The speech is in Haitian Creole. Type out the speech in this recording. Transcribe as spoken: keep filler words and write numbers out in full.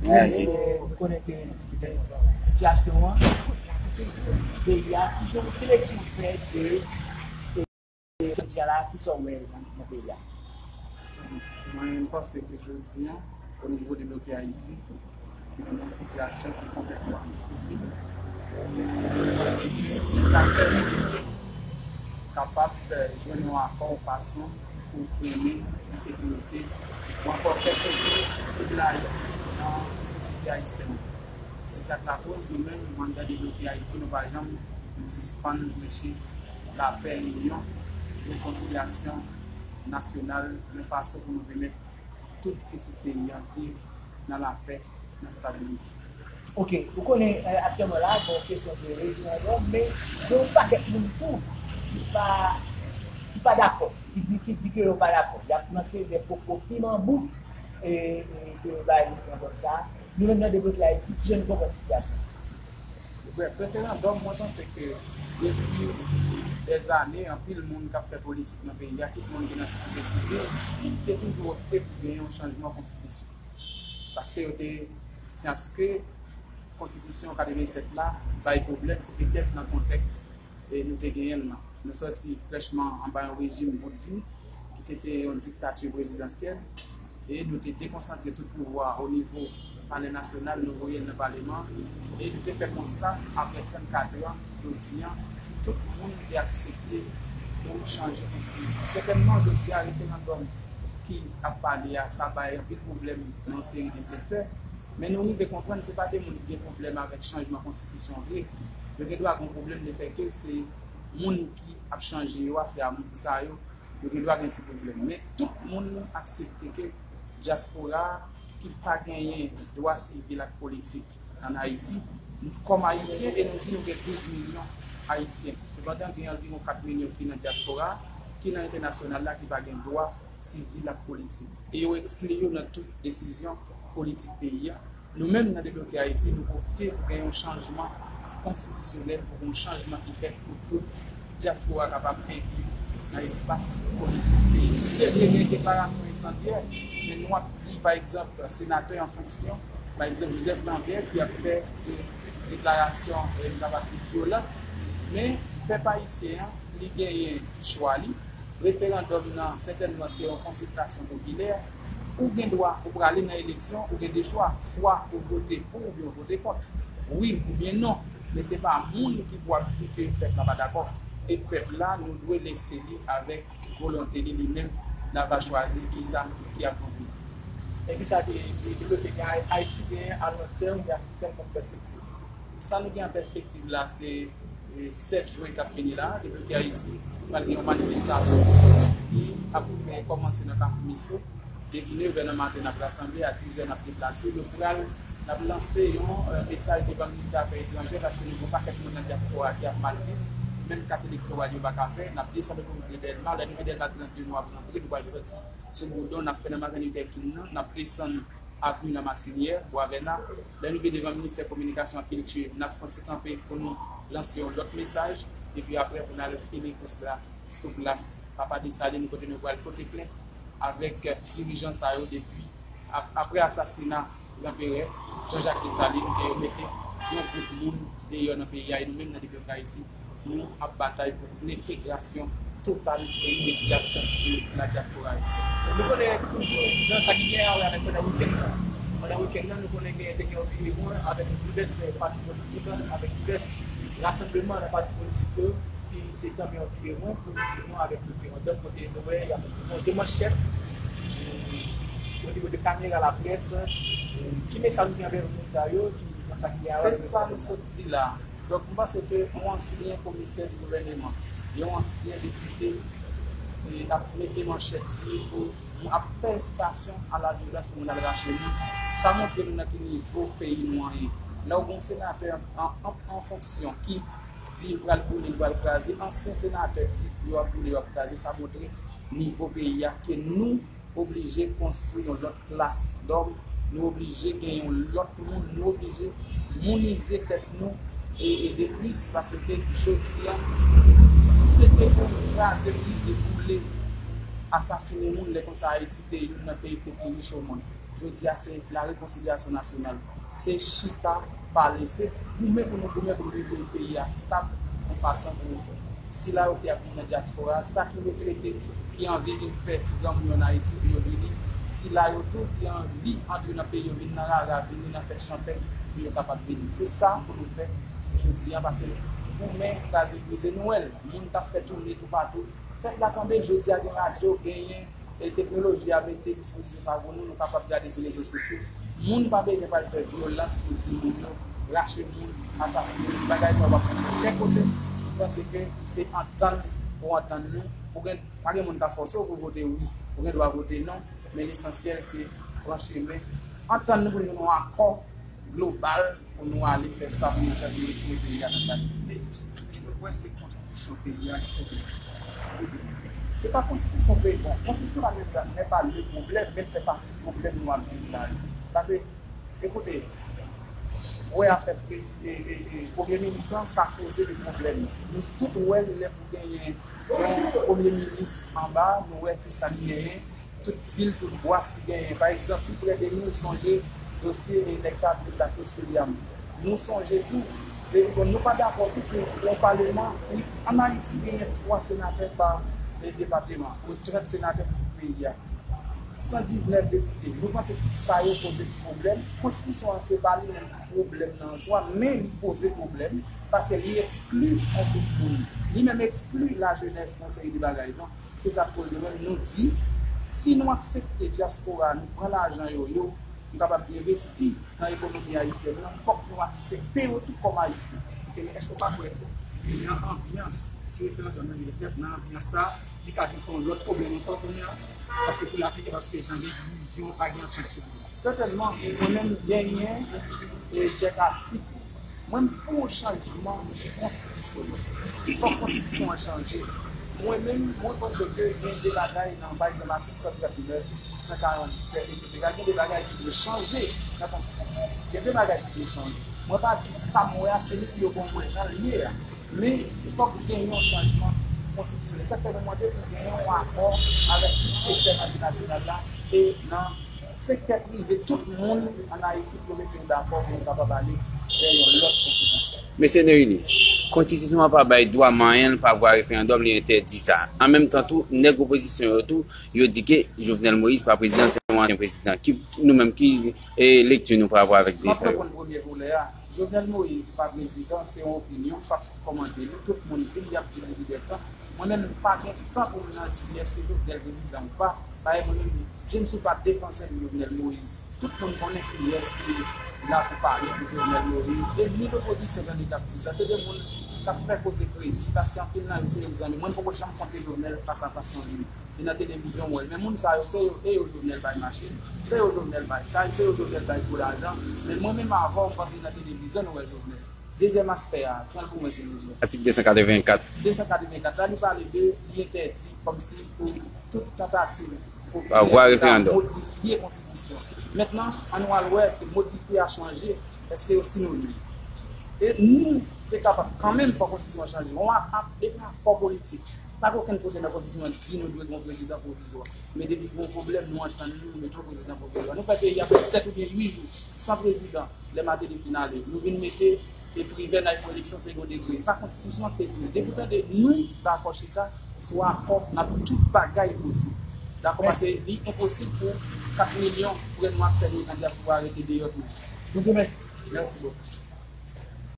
Wi, e, nou konnen ke sitiyasyon an, peyi a, ki jan, ki lekti w fè de, de jodi a la, ki sa w wè nan, nan peyi a? Mwen, m panse ke jodi a, o nivo de Debloke Ayiti, nou nan yon sitiyasyon ki konplètman difisil. Sa fè nou kapab, eh, jwenn yon akò, yon fason pou frennen ensekirite ou ankò pèsevre tout lavi nan sosyete ayisyèn. Se sa k lakoz nou menm, anndan Debloke Ayiti, nou pa janm sispann preche lapè, linyon, rekonsilyasyon nasyonal, yon fason pou nou pèmèt tout pitit peyi a viv nan lapè, nan stabilite. Ok, ou konnen, eh, aktyèlman la, bon, kesyon de referandòm, men gen yon pakèt moun tou ki pa, ki pa dakò, ki, ki di ke yo pa dakò. Y ap lanse de pwopo piman bouk, e, e, ke yo bay referandòm sa. Nou menm nan Debloke Ayiti, ki jan nou konprann sitiyasyon? Brèf, referandòm, mwen panse ke depi dèzane, anpil moun k ap fè politik nan peyi a, tout moun ki nan sosyete sivil, te toujou opte pou genyen yon chanjman konstitisyon. Paske yo te konsyans ke konstitisyon katrevennsèt la bay pwoblèm, se petèt nan kontèks, e, nou te genyen l lan. Nou sòti frèchman anba yon rejim Boutdou, ki se te yon diktati prezidansyèl, e nou te dekonsantre tout pouvwa o nivo palè nasyonal, nou voye l nan paleman, e nou te fè konsta, apre trannkat an, jodi a, tout moun te aksepte pou chanje konstitisyon. Sètènman, jodi a, referandòm ki ap pale a, sa bay anpil pwoblèm nan yon seri de sektè, men nou rive konprann se pa de moun ki gen pwoblèm avèk chanjman konstitisyon vre. Yo gen dwa gen yon pwoblèm lefètke se moun ki ap chanje yo a, se a moun sa yo, yo gen dwa gen ti pwoblèm. Men tout moun aksepte ke dyaspora ki pa genyen dwa sivil ak politik ann Ayiti, kòm Ayisyen, e nou di nou gen douz milyon Ayisyen. Sepandan, gen anviwon kat milyon ki nan dyaspora, ki nan entènasyonal la, ki pa gen dwa sivil ak politik. E yo ekskli yo nan tout desizyon politik peyi a. Nou menm, nan Debloke Ayiti, nou opte pou gen yon chanjman konstitisyonèl, pou gen yon chanjman ki fèt pou tout dyaspora kapab enkli nan espas politik peyi. Se vre, gen deklarasyon estandyè, men nou ap di, pa egzanp, senatè an fonksyon, pa egzanp, Joseph Lambert, ki ap fè de deklarasyon, eh, nou kapab di, vyolan, men pèp ayisyen an, li genyen chwa li. Referandòm nan, sètènman, se yon konsiltasyon popilè. Ou gen dwa, ou prale nan eleksyon, ou gen de chwa, swa ou vote pou oubyen ou vote kont. Wi oubyen non. Men se pa moun ki pou ap di ke pèp la pa dakò. E pèp la, nou dwe lese li avèk volonte li, li menm, l ava chwazi kisa ki ap bon pou li. E kisa ki, ki, ki bloke gen Ay-, Ayiti genyen a long tèm oubyen a kout tèm kòm pèspektiv? Sa nou gen an pèspektiv la, se, e, sèt jen k ap vini la, Debloke Ayiti pral gen yon manifestasyon ki ap, e, kòmanse nan Kafou Miso. Depi nevè nan maten, n ap rasanble, a dizè, n ap deplase. Nou pral, n ap lanse yon, e, mesaj devan ministè afè etranjè, paske nou gen yon pakèt moun nan dyaspora ki ap mal viv, menm kat elektoral yo pa ka fè. N ap desann otowout de Dèlma, lè nou rive Dèlma trannde, nou ap rantre, nou pral sòti sou Boudon, n ap fè nan maten Lithè King nan, n ap desann avni Lamatinière, Bwa Vèna. Lè nou rive devan ministè kominikasyon ak kilti, n ap fè yon ti kanpe pou nou lanse yon lòt mesaj, epi apre pou n al fini kous la sou plas Papa Desalin, kote nou pral pote plent avèk dirijan sa yo depi ap-, apre asasina Lanperè Jean Jacques Dessalines, ke yo mete yon gwoup moun deyò nan peyi a, e nou menm nan Debloke Ayiti, nou ap batay pou lentegrasyon total e imedyat de la dyaspora ayisyèn. Nou konnen toujou nan sa ki gen a wè avèk pandan wikenn nan. Pandan wikenn nan, nou konnen gen, te gen yon virewon avèk divès, eh, pati politik, avèk divès rasanbleman nan pati politik yo ki te tanmen yon virewon pou di non avèk referandòm, kote nou wè y ap monte manchèt, eh, o nivo de kamera laprès, eh, ki mesaj ou gen anvè moun sa yo ki nan sa ki gen a wè avèk referandòm? Se sa nou sot di la. Donk, m panse ke yon ansyen komisè di gouvèneman, yon ansyen depite, e, ap mete manchèt di pou moun ap fè ensitasyon a la vyolans pou moun al rache moun. Sa montre nou nan ki nivo peyi nou an ye. Lè w gen yon senatè an, an, an fonksyon ki di l pral boule, l pral kraze, ansyen senatè di yo ap boule, yo ap kraze, sa montre nivo peyi a, ke nou oblije konstwi yon lòt klas dòm, nou oblije gen yon lòt moun, nou oblije mounize tèt nou, e, e de plis, paske jodi a, si se te pou kraze, brize, boule, asasinen moun, lè konsa Ayiti te youn nan peyi ki te pi rich o mond. Jodi a, se la rekonsilyasyon nasyonal. Se chita, pale, se goumen pou nou goumen pou nou mete peyi a stab yon fason pou sila yo ki ap viv nan dyaspora, sa ki retrete, ki anvi vin fè ti granmoun yo ann Ayiti pou yo vini, sila yo tou ki anvi antre nan peyi yo, vin nan rara, vini nan fèt chanpèn, pou yo kapab vini. Se sa pou nou fè jodi a, pase goumen, kraze, brize, nou wè l, moun k ap fè tounen toupatou. Pèp la tande l, jodi a gen radyo, genyen e teknoloji a mete dispozisyon sa pou nou, nou kapab gade sou rezo sosyo. Moun pa bezwen pral fè vyolans pou di moun yo, rache moun, asasine moun, bagay sa yo p ap fèt kèk kote. Nou panse ke se antann pou antann nou. Ou gen, pa gen moun ka fòse w pou vote wi. Ou gen dwa vote non. Men lesansyèl se pran chemen, antann nou pou nou gen yon akò global pou nou ale fè sa pou nou fè pou retire peyi a nan sa li ye. Èske w kwè se konstitisyon peyi a ki pwoblèm? Se pa konstitisyon peyi, bon, konstitisyon pa nesesèman pa le pwoblèm, men l fè pati pwoblèm nou ap viv la yo. Pase, ekoute, ou wè afè presi- e, e, e, premye minis lan, sa koze de pwoblèm. Nou tout wè l lè pou genyen yon premye minis anba, nou wè ki sa l genyen, tout dil, tout bwas ki genyen. Pa egzanp, pi pre de nou, sonje dosye e nèg k ap viv la Fos William. Nou sonje tou, e, bon, nou pa dakò tou ke yon paleman, ann Ayiti genyen twa senatè pa, e, depatman, ou trant senatè pou tout peyi a, san diznèf depite. Nou panse tout sa yo koze ti pwoblèm. Konstitisyon an se pa li menm ki pwoblèm nan an swa, men li poze pwoblèm, pase li ekskli yon gwoup moun. Li menm ekskli lajenès nan yon seri de bagay. Donk, se sa k poze pwoblèm. Nou di, si nou aksepte dyaspora, nou pran lajan yo, yo, nou kapab di envesti nan ekonomi ayisyèn nan, fòk nou aksepte yo tou kòm Ayisyen. Ok, men èske w pa kwè tou, nan anbyans, si referandòm nan rive fèt, nan anbyans sa, li ka vin fè yon lòt pwoblèm ankò kounye a? Paske pou l aplike, paske jan gen divizyon, pa gen antant sou li. Sètènman, mwen menm genyen, e, kèk atik. Mwen, m pou yon chanjman konstitisyonèl. Fòk konstitisyon an chanje. Mwen menm, mwen panse ke gen de bagay nan, pa egzanp, atik san trannèf, san karannsèt, etsetera. Gen de bagay ki dwe chanje nan konstitisyon. Gen de bagay ki dwe chanje. Mwen pa di sa m wè a, se li pou yo bon mwen jan l ye a. Men, fòk gen yon chanjman konstitisyonèl. Sa k fè nou mande pou gen yon akò avèk tout sektè nan vi nasyonal la e nan sektè prive, tout moun ann Ayiti pou yo mete yo dakò pou yo kapab ale vè yon lòt konstitisyon. Mesye Nerilis, konstitisyon an pa bay dwa manyen l pa vwa referandòm, li entèdi sa. An menm tan tou, nèg opozisyon yo tou, yo di ke Jovenel Moïse pa prezidan, se yon ansyen prezidan. Ki, nou menm, ki, e, lekti nou pa vwa avèk de sa yo? M ap reponn premye volè a. Jovenel Moïse pa prezidan, se yon opinyon, m p ap kòmante li. Tout moun di l, y ap di li li dètan. Mwen menm, m pa gen tan pou m nan di èske Jovenel prezidan ou pa. Dayè, mwen menm, je ne suis pas défenseur de Jovenel Moïse. Tout moun konnen kiyès ki la pou pale pou Jovenel Moïse. E ni lopozisyon tande k ap di sa. Se de moun k ap fè koze kredi, paske anpil nan yo se yo k zanmi. Mwen, m poko janm kontre Jovenel fas a fas yon jou. E nan televizyon, m wè l. Men moun sa yo, se yo, e yo Jovenel bay machin, se yo Jovenel bay kay, se yo Jovenel bay gwo lajan. Men mwen menm, avan, m panse nan televizyon, nou wè Jovenel. Dezyèm aspè a, pran l pou mwen, se Jovenel. Atik de san katrevenkat. De san katrevenkat la, li pale de, li entèdi, kòmsi pou tout tantativ popilè pou ta modifye konstitisyon. Mentnan, ann nou al wè èske modifye a chanje, èske yo sinonim. E nou te kapab kanmenm fè konstitisyon an chanje. Yon ak-, ak-, depi akò politik. Pa gen okenn kote nan konstitisyon an di nou dwe gen yon prezidan pwovizwa. Men depi gen yon pwoblèm, nou antann nou, nou mete yon prezidan pwovizwa. Nou fè peyi a fè sèt oubyen uit jou san prezidan lè Martelly fin ale. Nou vin mete e Privè nan fè eleksyon segondegre. Pa konstitisyon an ki te di l. Depi w tande nou dakò chita sou akò, n ap tout bagay posib. Dakò, paske li enposib pou kat milyon frè nou ak sè nou nan dyaspora rete deyò toujou. Nou di mèsi. Mèsi bokou.